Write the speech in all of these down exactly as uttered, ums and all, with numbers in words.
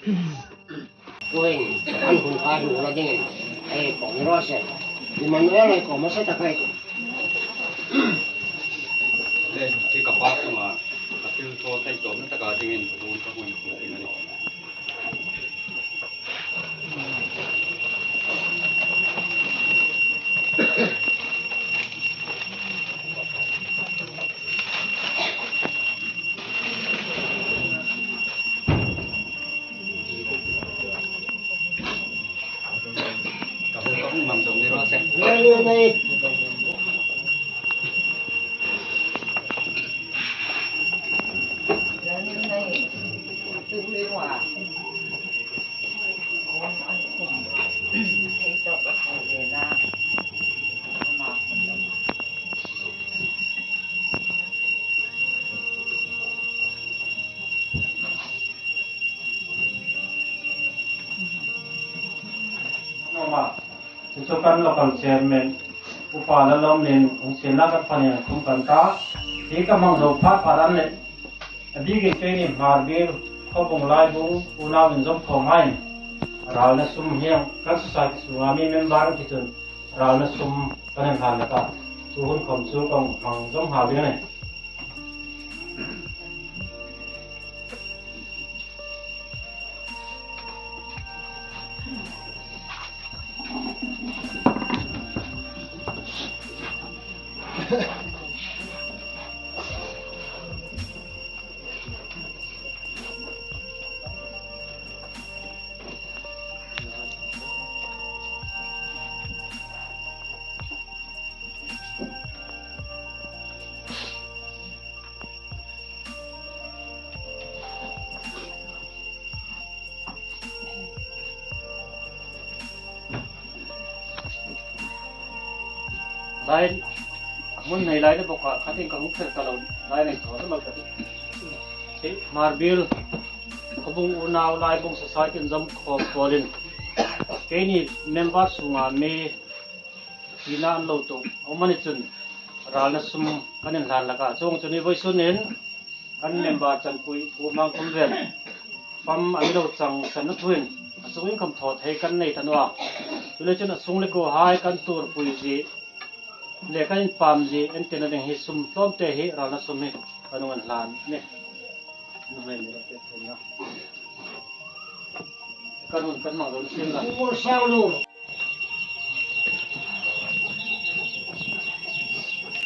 Tuhin, an hun kha hung la dingin, ei, kawm ni raw se. Emmanuel ei kawm a se ta kai. Le, hi ka pa chunga, ka thil thaw thei tawpna taka dingin, hun ka hun ding a nih. Ka hun ka hun mang dong ni raw se. Noma, chu chu kan local chairman, Upa Lalawmlien, hung sienla ka phanin khum kan ta. Hi ka hmang zo phat phat an le. A bikin keini Hmarbiel, Khawbung Laibung, unau inzawmkhawm hai. Ralna sum hieng, kan society sunga mi member ang ki chun. Ralna sum kan inhlan laka. Chu hun khom chu kan hmang zawm nghal ding a nih. Lai, mun nei lai le bawk a, khatin ka hung fel ta lo, lai nei thaw ta lo ka ti. Hmarbiel, Khawbung unau Laibung society inzawmkhawm pawlin. Keini member sunga mi tina an lo tuok, a um a ni chun, ralna sum kan inhlan laka. Chuong chu ni vawisun hin, kan member chanpui, Pu Hmangkhumvel, fam a mi lo chang sanna thuin, a sung inkhawm thaw thei kan nei ta naw a. Chuleiin chun a sung le kuo hai kan tuorpui zie, le kan inpam zie, entirna ding hi sum tlawmte hi, ralna sum hi, kan hung inhlan a nih. Kan hun kan hmang zo sien la.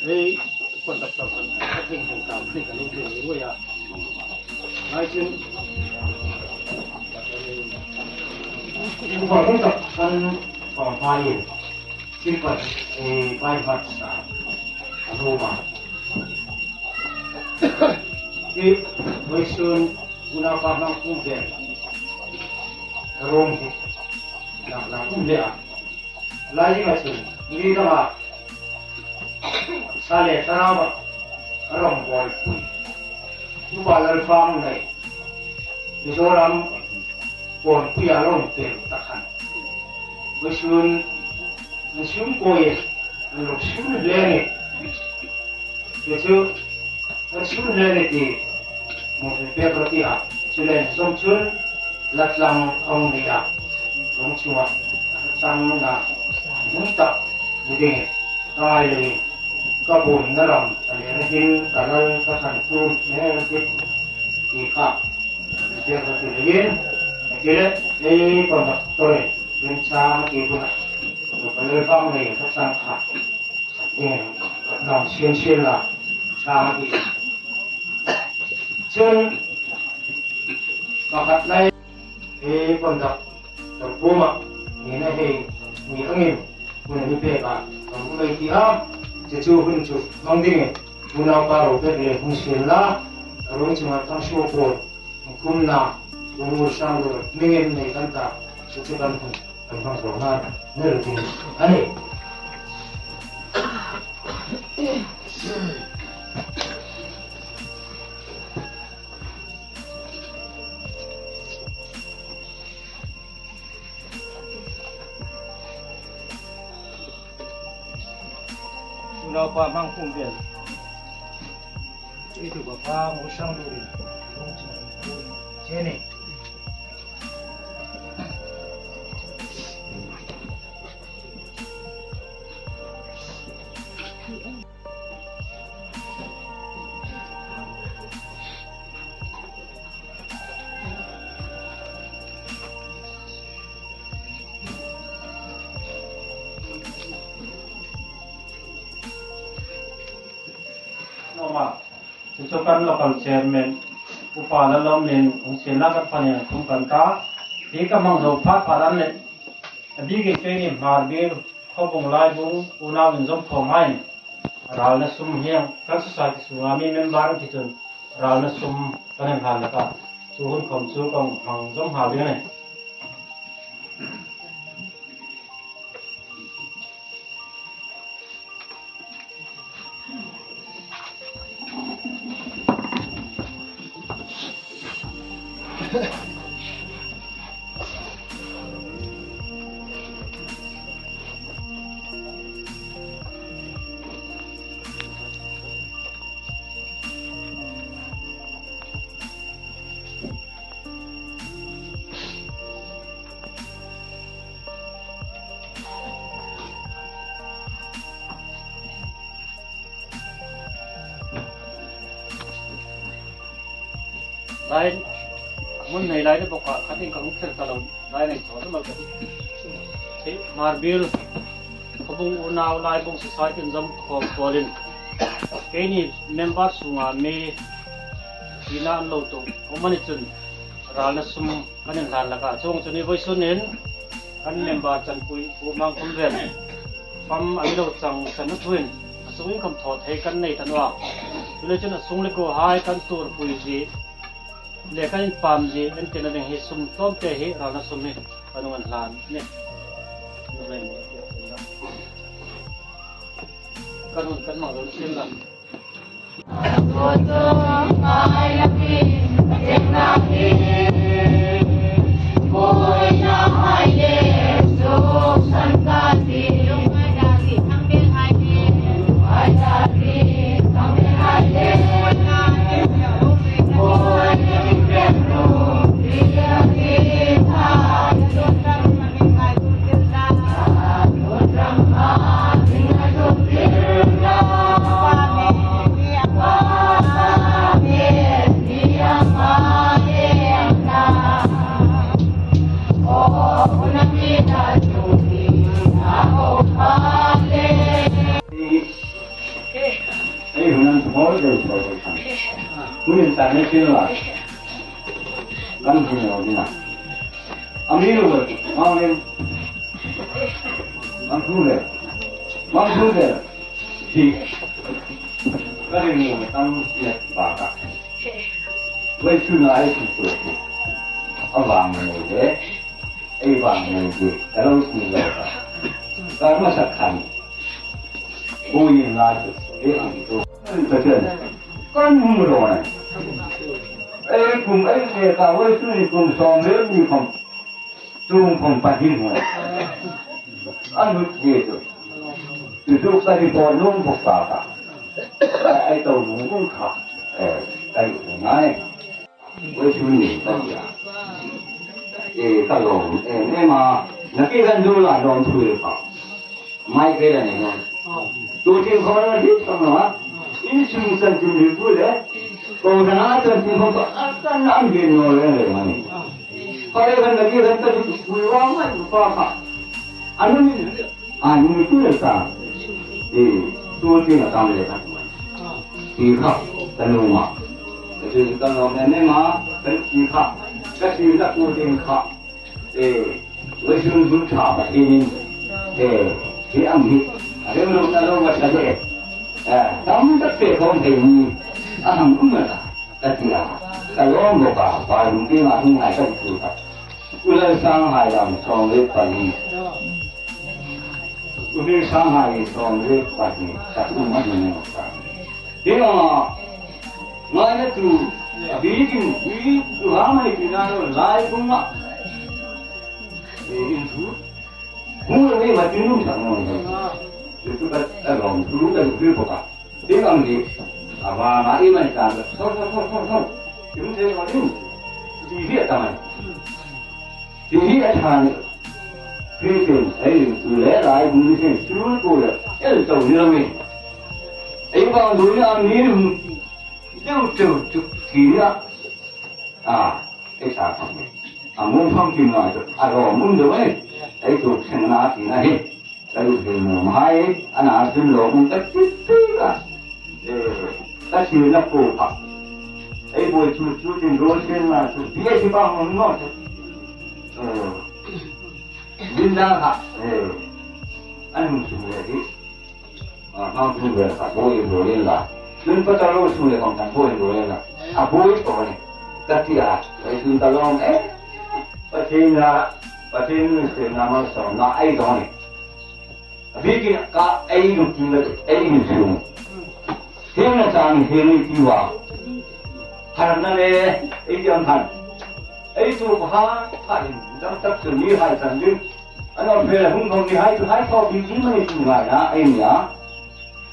Ei, conductor kan, ka thleng thleng tam ni ka lo thleng ni ruoia. Ngai chin. Conductor kan, kan hmai. Simple, ei, bai hmat sa. Ano ma. Ei, vawisun, unaupa Hmangkhumvel. Ka ruong hi. Lak lak um le a. Lai dinga chun, ni danga, sa le thlarau a, a rawngbawlpui. Upa Lalfangnei, Mizoram, pawnpui a lo inpek ta khan. Vawisun, an sum kuo, an lo sum hle a nih. Chu chu, kan sum hle ni ti, hmu pek rawh ti a, chu le zawm chun, la tlang a hung ni a, rawng chunga, la tlangna, hmun tak, ni ding, ka ngai leiin, ka buoina ram, ka leng hin, ka lal, ka thlangtu, hmel ti, ti kha, pek rawh ti leiin, a ti le, ei, conductor-in, rin chang ti buna, ka lal fang nei, ka tlang kha. Dam sian sian la, chang a ti. Chun, pakhat lai, ei, conductor kuoma, nina hei, ni angin, hun a mi pek a, kan hung ei ti a, chu chu hun chu, hmang dingin, unaupa ro pek le hung sian la, a ruong chunga kan suo kuo, Khumna, Pu Mursanglu, mi ngem nei kan ta, chu chu kan hung, kan hmang zo nghal, ni lo ding a nih. Unaupa Hmangkhumvel. Ei tu pa pa Mursanglu ri. Hung chung, hung chung. Che ni. Chu chu kan local chairman, Upa Lalawmin, hung sienla kan phanin an khum kan ta. Hi ka hmang zo phat phat an le, a bikin keini Hmarbiel, Khawbung Laibung, unau inzawmkhawm hai, ralna sum hieng, kan society sunga mi member an ti chun, ralna sum kan inhlan hlak a. Chu hun khom chu kan hmang zawm nghal ding a nih. Lai, hmun nei lai ni bawk a, khatin ka hung kher ta lo, lai nei thaw ta lo ka ti. Hei, Hmarbiel, Khawbung unau Laibung society inzawmkhawm pawlin, keini member sunga mi tina an lo tuok, um a ni chun, ralna sum kan inhlan hlak a. Chuong chu ni vawisun hin kan member chanpui Pu Hmangkhumvel fam a mi lo chang san a thuin a sung inkhawm thaw thei kan nei ta naw a. Chuleiin chun a sung le kuo hai kan tuorpui zie le kan inpam zie entirna ding hi sum tlawmte hi ralna sum hi kan hung inhlan a nih. Kan hun kan hmang zo sien la. Ei, hun an thaw deu thaw deu kan. Hun an tar ne thil la. Kan hun lo ni na. Ami lo, ma ne. Kan hun le. Kan hun le. Hi. Ka ring lo tam le ba ka. Vawisun a ei thu tuok. A vang lo de. Ei vang nei de, ka lo ti lo ka. Ka hmasa khan. Buoina chu, ei ang chu. Ka chen. Kan hung ro na. Ei kum ei le ka vawisun kum sawm le ni kum. Tum kum pa hin hung. An hut ye chu. Tu chu ka ri po nung bok ka ka. Ei to nung kha. Eh, ka ri ngai. Vawisun ni ka tia. E, ka lawm em em a. Nakie kan zu la lawm thu e pa. Mai ke la nei no. Tu tin kho na hi tang na. Insung chanchin ri pu le. Ko na chanchin kho ka a kan am hi no le le mai. Ka le kan nakie kan ta ri pu wa mai pa pa. Anu ni. A, ni tu le ta. E, tu ti na tam le ta. Ti kha, ka nuom a. Ka ti ka nuom em em a, ka ti kha. Ka ti ka tu ti kha. E, vawisun hun ṭha Pathienin. E, hi am hi. A rem lo na lo ma ṭha de. E, tam tak pe khom thei ni. A hang um a. Ka ti a. Ka lawm bawk a. Pa lung ti ma hung hai ka tu ta. Ula sang hai lam song le pa ni. Umi Shanghai sawm le pahni, ka tum a ni naw ta. Hi a, ngaina chu, a bikin, hi, tu ha mai ti na lo, lai kum a. E, in thu. Hung lo ni ma tin lum sak naw ni. Chu chu ka, ka lawm thu ka lu bawk a. Ding ang ni, a va ma i mai ta, so, so, so, so, so. Ding se ma ding. Ti hi a ta mai. Ti hi a ṭha ni. Christian, ei ring tu le lai bung ni hin, chu ko le, el to ni lo ni. Ei bang du ni ang ni rum. Deu, deu, chu, ti ni a. A, ei sa khang ni. A mung phang ti ma chu, a ro mung deu ni. Ei tu seng na ti na hi. Ka lut hei nuom hai, a na sim lo hung ka ti ti a. Eh, Ka thina po kha. Ei buoi chu chu tin ro sen na chu. Bi ei si pa hong no chu. Eh. Din dang kha. Eh. An hung sung le hi. A, hang sung le kha. Buoi buoi la. Chun pa ta ro sung le kong kan buoi buoi la. A buoi ko ni. Ka ti a. Ei sung ta long. Eh. Pathien la. Pathien ni se na ma so na ei dong ni. A bikin ka ei luk ti le ei ni sung. Hieng na chang hieng ni ti wa. Harna le ei ti ang han. Ei tu ko ha ha in dam tak tu ni hai tan ding. Ano fe hung ko ni hai tu hai ko bi ti ma ni tu ngai na ei ni a.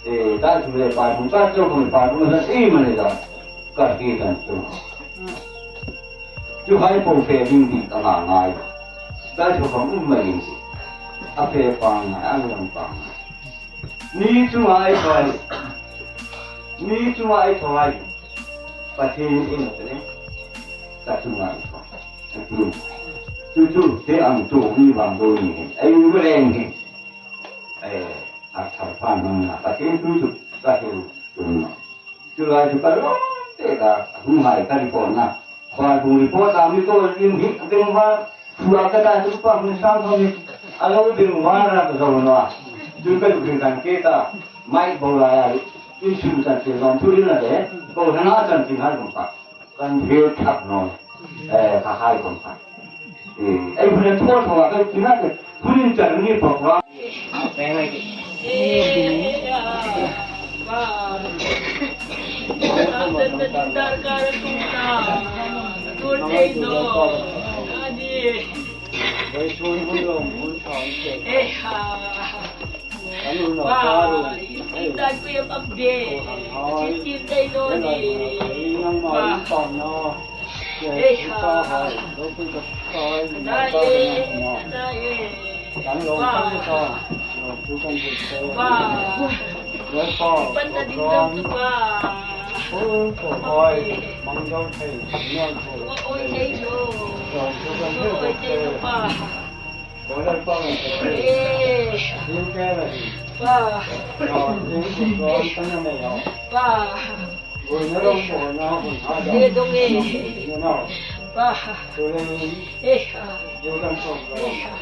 E, ta tu le pa hung ka tu ko pa hung sa ei ma ni da. Ka hi tan tu. Chuhai po fe ding ding ka nga ngai. Ka chu khom um mai ding si. A fe pa ngai, a ngam pa ngai. Ni chunga ei thaw. Ni chunga ei thaw. Pathien in te ne. Ka chunga ei thaw. Chu chu te ang tu ni bang do ni. Ei u reng ni. Eh, a thar pan hung na. Pathien chu chu ka hin tu na. Chu lai chu ka lo te ka hung hai ka report na. Ba hung report a mi ko in hi ding wa. Chu a ka da chu pa hung sang ko ni. A lo ding wa ra ka zo na. Chu ka lu ding kan ke ka. Mai bo la ya. In chu san che zon thu rin la de. Ko na na san tin hai ko pa. Kan thil thak naw. Eh, ka hai kong kha. Eh, ei hun thaw thaw a kan tina te. Hun in char ni pok ra. Eh, ha. Kan unau pa ruok. Wow, i ti tak ku em am de. Chitin dai lo ni. Nangma in pawm naw. Ei ha. Dai e, dai e. Kan lo kan sa. Lo tu kan sa. Wow. Lo pa. Pan ta ding dong tu pa. Oi, oi, mang dong thei. Oi, oi, thei lo. Lo tu kan sa. Oi, thei lo pa. Ê. Ba. Ba. Ê, dong ê. Ba. Ê, ha. Ê, ha. Ê, ha.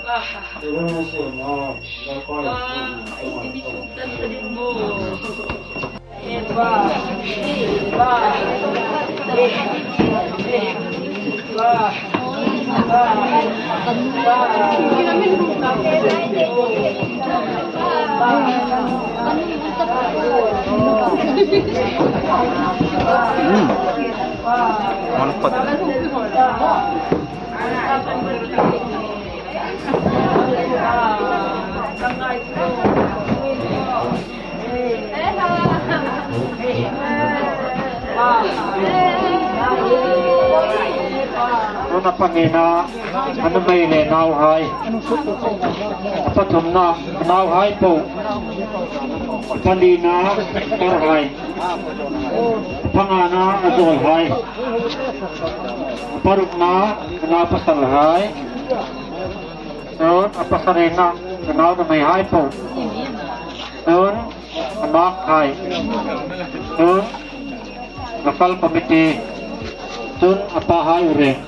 Ba. Ba. Ê, ti ni sung tan ta ding mo. Tun a pahnina, a nuhmei le nauhai. A pathumna, a nauhai po. A palina, a parhai. A pangana, a zawlhai. A parukna, a naupasalhai. Chun a pasarina, a naunuhmeihai po. Chun a makhai. Chun local committee. Chun a pahai u reng.